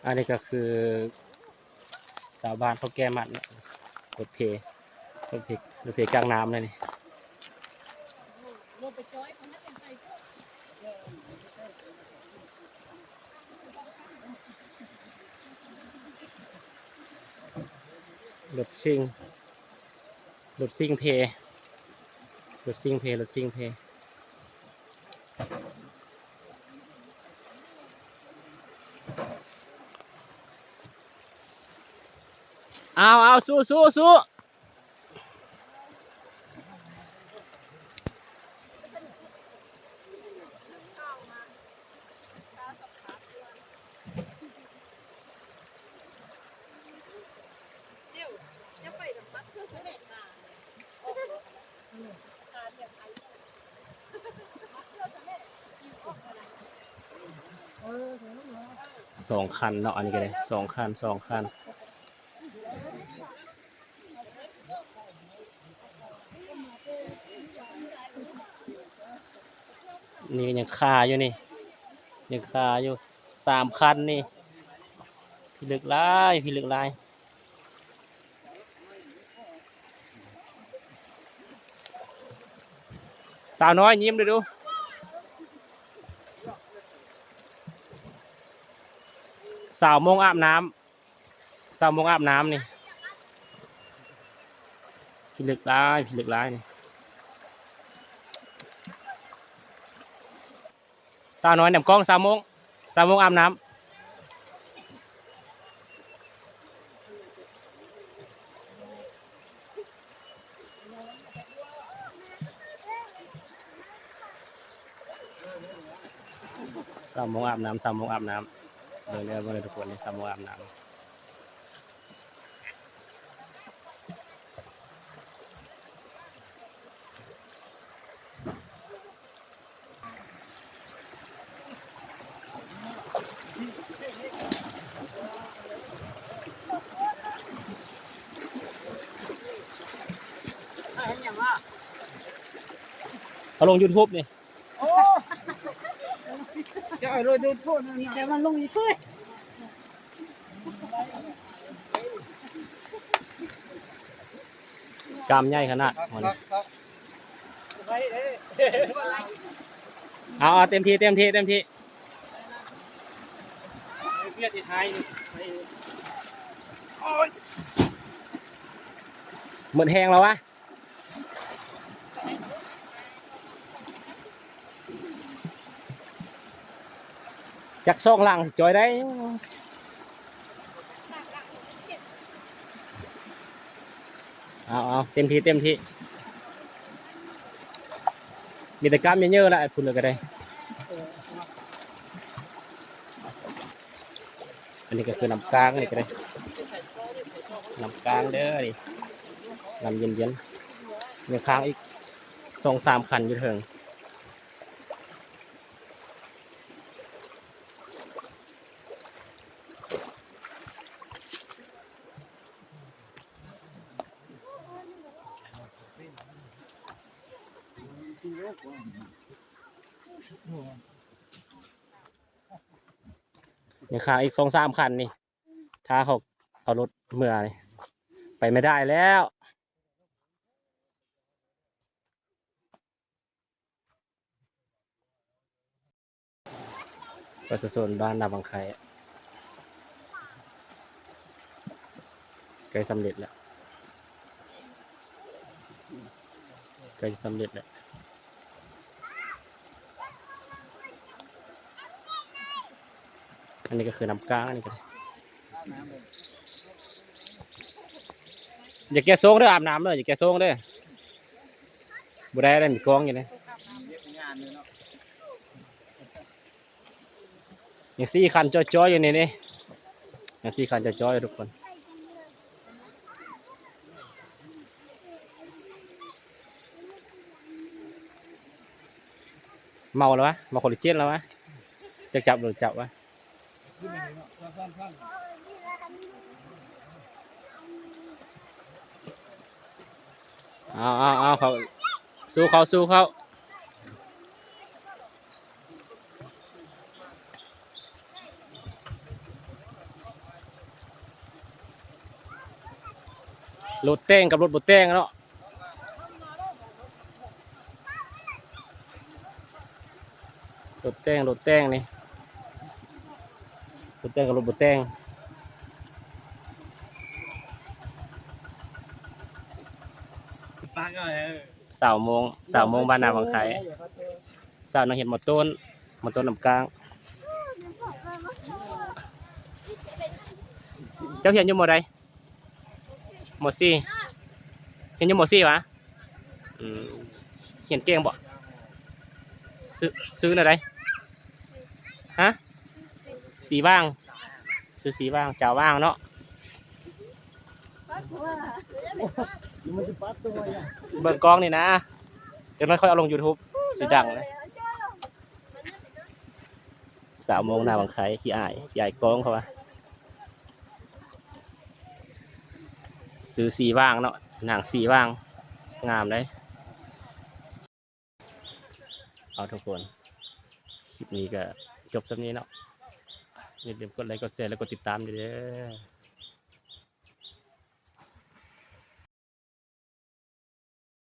ອັນນີ້ກໍຄືຊາວບ້ານເຂົາແກ່ມັດເນາະ ລົດເພ ລົດເພ ລົດເພກາງນ້ຳເລີຍນີ້. ລົດຊິງ ລົດຊິງເພ ລົດຊິງເພ ລົດຊິງເພ. ເອົາ ເອົາ ສູ້ ສູ້ ສູ້. ສອງຄັນເນາະ ອັນນີ້ກໍໄດ້ ສອງຄັນ ສອງຄັນ. ນີ້ຍັງຄາຢູ່ນີ້ ຍັງຄາຢູ່ ສາມຄັນນີ້ ພິລຶກຫຼາຍ ພິລຶກຫຼາຍ. ສາວນ້ອຍຍິ້ມເດີ້ດູ ສາວມົ້ງອາບນ້ຳ. ຊາວມົ້ງອາບນ້ຳນີ້ ພິລຶກຫຼາຍ ພິລຶກຫຼາຍນີ້. ສາວນ້ອຍນຳກ້ອງ ຊາວມົ້ງ ຊາວມົ້ງອາບນ້ຳ. ຊາວມົ້ງອາບນ້ຳ ຊາວມົ້ງອາບນ້ຳ ເບິ່ງເດີ້ ເບິ່ງເດີ້ທຸກຄົນ ຊາວມົ້ງອາບນ້ຳ. ເອົາລົງຢູທູບນີ້. ໂອ້ ເຈົ້າໂລດດູໂພດ ມີແຕ່ມັນລົງອີກເລີຍ. ກ້າມໃຫຍ່ຂະໜາດ ເອົາ ເອົາ ເຕັມທີ່ ເຕັມທີ່ ເຕັມທີ່. ໝົດແຮງແລ້ວວະ. ຈັກສອງຫຼັງຊິຈ່ອຍໄດ້. ເອົາ ເອົາ ເຕັມທີ່ ເຕັມທີ່. ມີແຕ່ກ້າມເຍີໆ ລະ ໄອ້ພຸ້ນລະກະໄດ້. ອັນນີ້ກໍຄືນ້ຳກາງ ອັນນີ້ກໍໄດ້ ນ້ຳກາງເດີ້ນີ້ ນ້ຳເຢັນໆ. ຍັງຄ້າງອີກສອງສາມຄັນຢູ່ເທິງ. ຍັງຄ້າງອີກສອງສາມຄັນນີ້ ຖ້າເຂົາເອົາລົດເມືອນີ້ ໄປບໍ່ໄດ້ແລ້ວ. ປະຊາຊົນບ້ານນາວັງໄຄ ໃກ້ສຳເລັດແລ້ວ ໃກ້ສຳເລັດແລ້ວ. ອັນນີ້ກໍຄືນ້ຳກາງ ອັນນີ້ກໍ ຢ່າແກ່ໂຊງເດີ ອາບນ້ຳເດີ ຢ່າແກ່ໂຊງເດີ. ບໍ່ໄດ້ເດ້ ມີກ້ອງຢູ່ເດ້. ຍັງສີ່ຄັນຈ່ອຍໆຢູ່ນີ້ເດ້ ຍັງສີ່ຄັນຈ່ອຍໆຢູ່ທຸກຄົນ. ເມົາແລ້ວວະ ເມົາຄໍລລາເຈນແລ້ວວະ ຈັກຈັບຫຼືຈັບວະ. ເອົາ ເອົາ ເອົາ ເຂົາ ສູ້ເຂົາ ສູ້ເຂົາ. ລົດແຕ່ງກັບລົດບໍ່ແຕ່ງເນາະ. ລົດແຕ່ງ ລົດແຕ່ງນີ້ ລົດແຕ່ງກັບລົດບໍ່ແຕ່ງ. ຊາວໂມງ ຊາວໂມງ ບ້ານນາວັງໄຄ. ຊາວນັກຮຽນ ມໍຕົ້ນ ມໍຕົ້ນນ້ຳກ້າງ. ເຈົ້າຮຽນຢູ່ມໍໃດ? ມໍສີ່. ຮຽນຢູ່ມໍສີ່ຫວາ? ອືມ ຮຽນເກັ່ງບໍ່? ຊື່ ຊື່ແນວໃດ? ຮະ? ສີຫວ່າງ. ຊື່ສີຫວ່າງ ຈາຫວ່າງເນາະ. ເບິ່ງກ້ອງນີ້ນະ ຈັກໜ້ອຍຂ້ອຍເອົາລົງຢູທູບ ຊິດັງເລີຍ. ຊາວໂມງໜ້າວັງໄຄ ຂີ້ອາຍ ຂີ້ອາຍກ້ອງເຂົາວ່າ. ຊື່ສີຫວ່າງເນາະ ນາງສີຫວ່າງ ງາມເດ້. ເອົາທຸກຄົນ ຄລິບນີ້ກໍຈົບສ່ຳນີ້ເນາະ. ຢ່າລືມກົດໄລ ກົດແຊ ແລະ ກົດຕິດຕາມເດີ.